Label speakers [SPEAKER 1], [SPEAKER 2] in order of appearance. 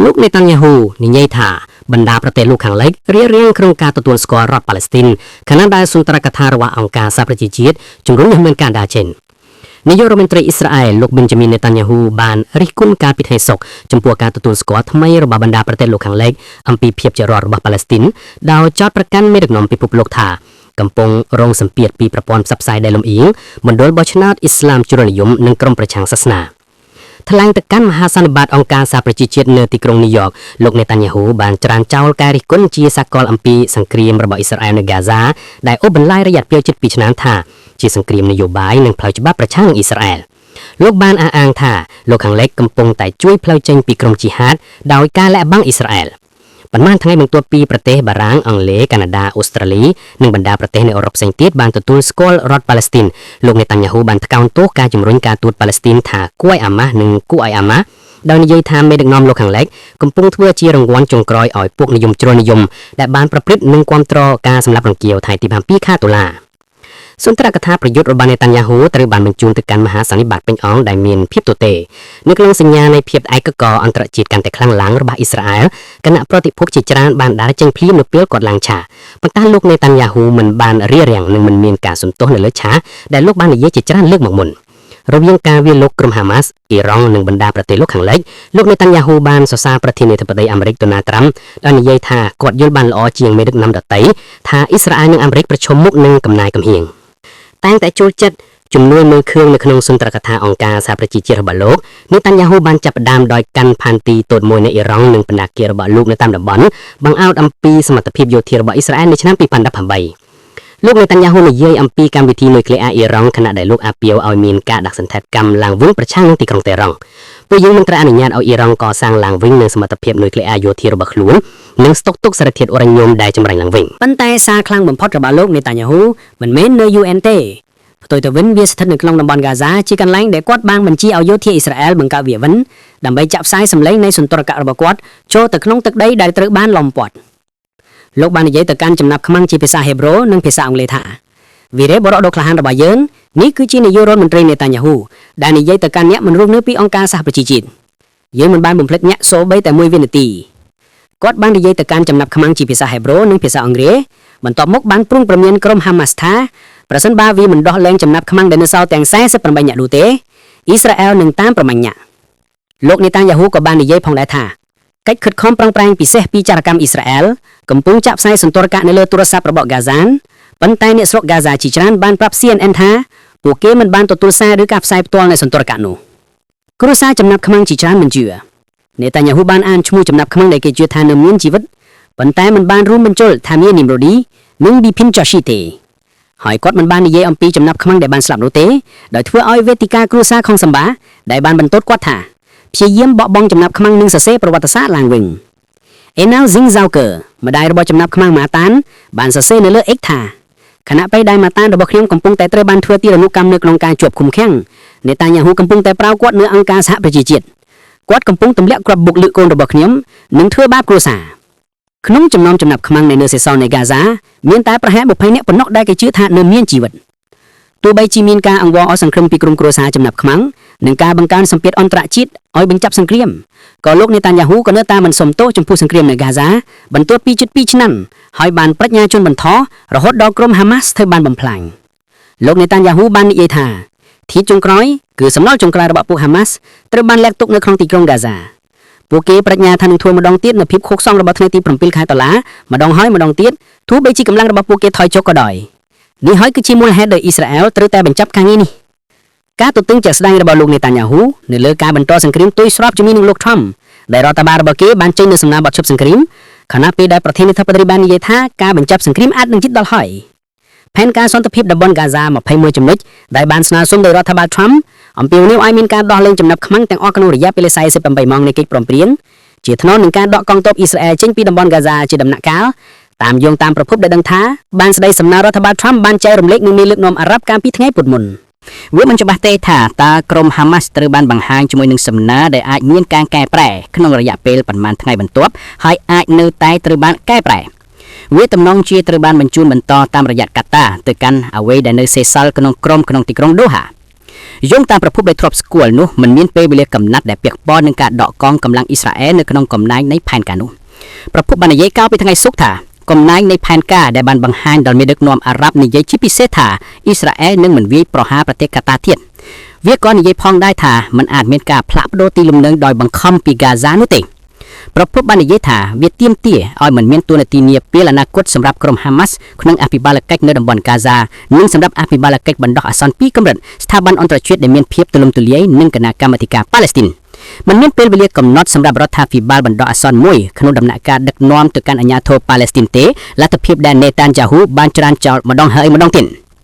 [SPEAKER 1] លោកនេតាន់យ៉ាហ៊ូនិយាយថាបណ្ដាប្រទេសលោកខាងលិចរារាំងក្នុងការទទួលស្គាល់រដ្ឋប៉ាឡេស្ទីនខណៈដែលសុន្ទរកថារបស់អង្គការសហប្រជាជាតិជំរុញឲ្យមានការដើរចេញនាយករដ្ឋមន្ត្រីអ៊ីស្រាអែលលោកបិនចាមីននេតាន់យ៉ាហ៊ូបានរិះគន់ការពិធីសុកចំពោះការទទួលស្គាល់ថ្មីរបស់បណ្ដាប្រទេសលោកខាងលិចអំពីភាពជារដ្ឋរបស់ប៉ាឡេស្ទីនដោយចោទប្រកាន់មេដឹកនាំពិភពលោកថាកំពុងរងសម្ពាធពីប្រព័ន្ធផ្សព្វផ្សាយដែលលំអៀងមណ្ឌលបោះឆ្នោតអ៊ីស្លាមជ្រុលនិយមនិងក្រុមប្រឆាំងសាសនាថ្លែងទៅកាន់មហាសន្និបាតអង្គការសហប្រជាជាតិនៅទីក្រុងញូវយ៉កលោកនេតាន់យ៉ាហ៊ូបានច្រានចោលការរិះគន់ជាសកលអំពីសង្គ្រាមរបស់អ៊ីស្រាអែលនៅហ្គាហ្សាដែលអូសបន្លាយរយៈពេលជិត2ឆ្នាំថាជាសង្គ្រាមនយោបាយនិងផ្លូវច្បាប់ប្រឆាំងនឹងអ៊ីស្រាអែលលោកបានអះអាងថាលោកខាងលិចកំពុងតែជួយផ្លូវចេញពីក្រុមជីហាតដោយការលាក់បាំងអ៊ីស្រាអែលប៉ុន្មានថ្ងៃបន្ទាប់ពីប្រទេសបារាំងអង់គ្លេសកាណាដាអូស្ត្រាលីនិងបណ្ដាប្រទេសនៅអឺរ៉ុបផ្សេងទៀតបានទទួលស្គាល់រដ្ឋប៉ាឡេស្ទីនលោកនេតាន់យ៉ាហ៊ូបានថ្កោលទោសការជំរុញការទូតប៉ាឡេស្ទីនថាគួរឲ្យអាម៉ាស់និងគួរឲ្យអាម៉ាស់ដោយនិយាយថាមេដឹកនាំលោកខាងលិចកំពុងធ្វើជារង្វាន់ចុងក្រោយឲ្យពួកនិយមជ្រុលនិយមដែលបានប្រព្រឹត្តនិងគាំទ្រការសម្លាប់រង្គាលថ្ងៃទី7ខែតុលាសុន្ទរកថាប្រយុទ្ធរបស់នេតាន់យ៉ាហ៊ូត្រូវបានបញ្ជូនទៅកាន់មហាសន្និបាតពេញអង្គដែលមានភាពទទេនៅក្នុងសញ្ញានៃភាពឯកកោអន្តរជាតិកាន់តែខ្លាំងឡើងរបស់អ៊ីស្រាអែលគណៈប្រតិភូជាច្រើនបានដើរចេញភ្លាមនៅពេលគាត់ឡើងឆាកប៉ុន្តែលោកនេតាន់យ៉ាហ៊ូមិនបានរារាំងនិងមិនមានការសំទោសនៅលើឆាកដែលលោកបាននិយាយជាច្រើនលើកមកមុនរវាងការវាយលុកក្រុមហាម៉ាស់អ៊ីរ៉ង់និងបណ្ដាប្រទេសលោកខាងលិចលោកនេតាន់យ៉ាហ៊ូបានសរសើរប្រធានាធិបតីអាមេរិកដូណាល់ត្រាំដោយនិយាយថាគាត់យល់បានល្អជាងមេដឹកនាំដទៃថាអ៊ីស្រាអែលនិងអាមេរិកប្រឈមមុខនឹងកំណែកំហៀងតែងតែចូលចិត្តជំនួយមើលឃើញនៅក្នុងសុន្ទរកថាអង្គការសហប្រជាជាតិរបស់លោកនេតាន់យ៉ាហ៊ូបានចាប់ផ្ដើមដោយកាន់ផានទីតូចមួយនៅអ៊ីរ៉ង់និងបណ្ដាគាររបស់លោកនៅតាមតំបន់បង្អោតអំពីសមត្ថភាពយោធារបស់អ៊ីស្រាអែលនៅឆ្នាំ2018លោកនេតាន់យ៉ាហ៊ូនិយាយអំពីកម្មវិធីនុយក្លេអ៊ែរអ៊ីរ៉ង់ខណៈដែលលោកអាពាវឲ្យមានការដាក់សណ្ឋាតកម្មឡើងវិញប្រឆាំងនឹងទីក្រុងតេរ៉ង់ពួកយើងនឹងត្រូវអនុញ្ញាតឲ្យអ៊ីរ៉ង់កសាងឡើងវិញនូវសមត្ថភាពនុយក្លេអ៊ែរយោធារបស់ខ្លួននិងស្តុកទុកសារធាតុអ៊ូរ៉ាញ៉ូមដែលចម្រាញ់ឡើងវិញប៉ុន្តែសារខ្លាំងបំផុតរបស់លោកនេតាន់យ៉ាហ៊ូមិនមែននៅ UN ទេផ្ទុយទៅវិញវាស្ថិតនៅក្នុងតំបន់ហ្គាហ្សាជាកន្លែងដែលគាត់បានបញ្ជាឲ្យយោធាអ៊ីស្រាអែលបង្កើតវាវិនដើម្បីចាក់ផ្សាយសម្លេងនៃសន្ទរកៈរបស់គាត់ចូលទៅក្នុងទឹកដីដែលត្រូវបានឡោមព័ទ្ធលោកបាននិយាយទៅកាន់ចំណាប់ខ្មាំងជាភាសាហេប្រឺនិងភាសាអង់គ្លេសថាវីរៈបរិដ៏ក្លាហានរបស់យើងនេះគឺជានាយករដ្ឋមន្ត្រីនេតាន់យ៉ាហ៊ូដែលនិយាយទៅកាន់អ្នកមិនរស់នៅពីអង្គការសហប្រជាជាតិយើងមិនបានបំភ្លេចអ្នកសូម្បីតែមួយវិនាទីគាត់បាននិយាយទៅកាន់ចំណាប់ខ្មាំងជាភាសាហេប្រឺនិងភាសាអង់គ្លេសបន្ទាប់មកបានព្រុងព្រមានក្រុមហាម៉ាស់ថាប្រសិនបើវាមិនដោះលែងចំណាប់ខ្មាំងដែលនៅសល់ទាំង48នាក់នោះទេអ៊ីស្រាអែលនឹងតាមប្រមាញ់អ្នកលោកនេតាន់យ៉ាហ៊ូក៏បាននិយាយផងដែរថាកិច្ចខិតខំប្រឹងប្រែងពិសេសពីចារកម្មអ៊ីស្រាអែលកំពុងចាក់ផ្សាយសន្ទរកៈនៅលើទូរស័ព្ទរបស់ហ្គាហ្សានប៉ុន្តែអ្នកស្រុកហ្គាហ្សាជាច្រើនបានប្រាប់ CNN ថាពួកគេមិនបានទទួលសារឬការផ្សាយផ្ទាល់នៃសន្ទរកៈនោះគ្រួសារចំណាប់ខ្មាំងជាច្រើនមិនជឿនេតាន់យ៉ាហ៊ូបានអានឈ្មោះចំណាប់ខ្មាំងដែលគេជឿថានៅមានជីវិតប៉ុន្តែមិនបានរួមបញ្ចូលថាមាននីមរ៉ូឌីនិងប៊ីភិនចូស៊ីទេហើយគាត់មិនបាននិយាយអំពីចំណាប់ខ្មាំងដែលបានស្លាប់នោះទេដោយធ្វើឲ្យវេទិកាគ្រួសារខុងសម្បាដែលបានបន្ទោសគាត់ថាព្យាយាមបកបងចំណាប់ខ្មាំងនិងសរសេរប្រវត្តិសាស្ត្រឡើងវិញអេណាល់ស៊ីងហ្សៅកើម្ដាយរបស់ចំណាប់ខ្មាំងម៉ាតានបានសរសេរនៅលើ X ថាខណៈពេលដែលម៉ាតានរបស់ខ្ញុំកំពុងតែត្រូវបានធ្វើទារុណកម្មនៅក្នុងការជាប់ឃុំឃាំងនេតាញ៉ាហ៊ូកំពុងតែប្រៅគាត់នៅអង្គការសហប្រជាជាតិគាត់កំពុងទម្លាក់គ្រាប់បុកលើកូនរបស់ខ្ញុំនិងធ្វើបាបគ្រួសារក្នុងចំណោមចំណាប់ខ្មាំងនៅនៅសេសសល់នៃហ្គាហ្សាមានតែប្រហែល20នាក់ប៉ុណ្ណោះដែលគេជឿថានៅមានជីវិតទោះបីជាមានការអង្វរអសង្ឃឹមពីក្រុមគ្រួសារចំណាប់ខ្មាំងនិងការបង្កើនសម្ពាធអន្តរជាតិឲ្យបញ្ចប់សង្គ្រាមក៏លោកនេតាន់យ៉ាហ៊ូក៏នៅតែមិនសុំទោសចំពោះសង្គ្រាមនៅហ្គាហ្សាបន្ទាប់ពីជិត2ឆ្នាំហើយបានប្រាជ្ញាជនបន្ថយរហូតដល់ក្រុមហាម៉ាស់ត្រូវបានបំផ្លាញលោកនេតាន់យ៉ាហ៊ូបាននិយាយថាធាតុចុងក្រោយគឺសំណល់ចុងក្រោយរបស់ពួកហាម៉ាស់ត្រូវបានលាក់ទុកនៅក្នុងទីក្រុងហ្គាហ្សាពួកគេប្រាជ្ញាថានឹងធ្វើម្ដងទៀតនៅភាពខូចសងរបស់ថ្ងៃទី7ខែតុលាម្ដងហើយម្ដងទៀតទោះបីជាកម្លាំងរបស់ពួកគេថយចុះក៏ដោយនេះហើយគឺជាមូលហេតុដែលអ៊ីស្រាអែលត្រូវតែបញ្ចប់ការងារនេះការទទឹងជាក់ស្ដែងរបស់លោកនេតាញ៉ាហ៊ូនៅលើការបន្តសង្គ្រាមទុយស្របជាមួយនឹងលោកត្រាំដែលរដ្ឋបាលរបស់គេបានចេញនូវសំណើបទឈប់សង្គ្រាមខណៈពេលដែលប្រធានាធិបតីបាននិយាយថាការបញ្ចប់សង្គ្រាមអាចនឹងជិតដល់ហើយផែនការសន្តិភាពតំបន់ហ្គាហ្សា21ចំណុចដែលបានស្នើសុំដោយរដ្ឋបាលត្រាំអំពាវនាវឲ្យមានការដោះលែងចំណាប់ខ្មាំងទាំងអស់ក្នុងរយៈពេល48ម៉ោងនៃកិច្ចព្រមព្រៀងជាថ្នូរនឹងការដកកងទ័ពអ៊ីស្រាអែលចេញពីតំបន់ហ្គាហ្សាជាដំណាក់កាលតាមយោងតាមប្រភពដែលដឹងថាបានស្ដីសំណើរដ្ឋបាលត្រាំបានចែករំលែកនឹងមេលើកនាំអារ៉ាប់កាលពីថ្ងៃពុធមុន
[SPEAKER 2] វាមិនច្បាស់ទេថាតើក្រុមហាម៉ាស់ត្រូវបានបង្ហាញជាមួយនឹងសំណើដែលអាចមានការកែប្រែក្នុងរយៈពេលប្រមាណថ្ងៃបន្ទាប់ហើយអាចនៅតែត្រូវបានកែប្រែវាទំនងជាត្រូវបានបញ្ជូនបន្តតាមរយៈកាតាទៅកាន់អ្វីដែលនៅសេសសល់ក្នុងក្រុមក្នុងទីក្រុងដូហា។ យោងតាមប្រភពដែលធ្លាប់ស្គាល់នោះមិនមានពេលវេលាកំណត់ដែលពាក់ព័ន្ធនឹងការដកកងកម្លាំងអ៊ីស្រាអែលនៅក្នុងកំណែងនៃផែនការនោះប្រភពបាននិយាយកាលពីថ្ងៃសុក្រថាកំណែងនៃផែនការដែលបានបង្ហាញដល់មេដឹកនាំអារ៉ាប់និយាយជាពិសេសថាអ៊ីស្រាអែលនឹងមិនវាយប្រហារប្រទេសកាតាទៀតវាក៏និយាយផងដែរថាมันអាចមានការផ្លាស់ប្ដូរទីលំនៅដោយបង្ខំពីហ្គាហ្សានោះទេប្រភពបាននិយាយថាវាទាមទារឲ្យមិនមានតួនាទីនាពេលអនាគតសម្រាប់ក្រុមហាម៉ាស់ក្នុងអភិបាលកិច្ចនៅតំបន់ហ្គាហ្សានិងសម្រាប់អភិបាលកិច្ចបណ្ដោះអាសន្នពីរកម្រិតស្ថាប័នអន្តរជាតិដែលមានភាពទូលំទូលាយនិងគណៈកម្មាធិការប៉ាឡេស្ទីនមិនមានពេលវេលាកំណត់សម្រាប់រដ្ឋាភិបាលបណ្ដោះអាសន្នមួយក្នុងដំណាក់កាលដឹកនាំទៅកាន់អាញាធរប៉ាឡេស្ទីនទេលទ្ធភាពដែលនេតានយ៉ាហ៊ូបានច្រានចោលម្ដងហើយម្ដងទៀត។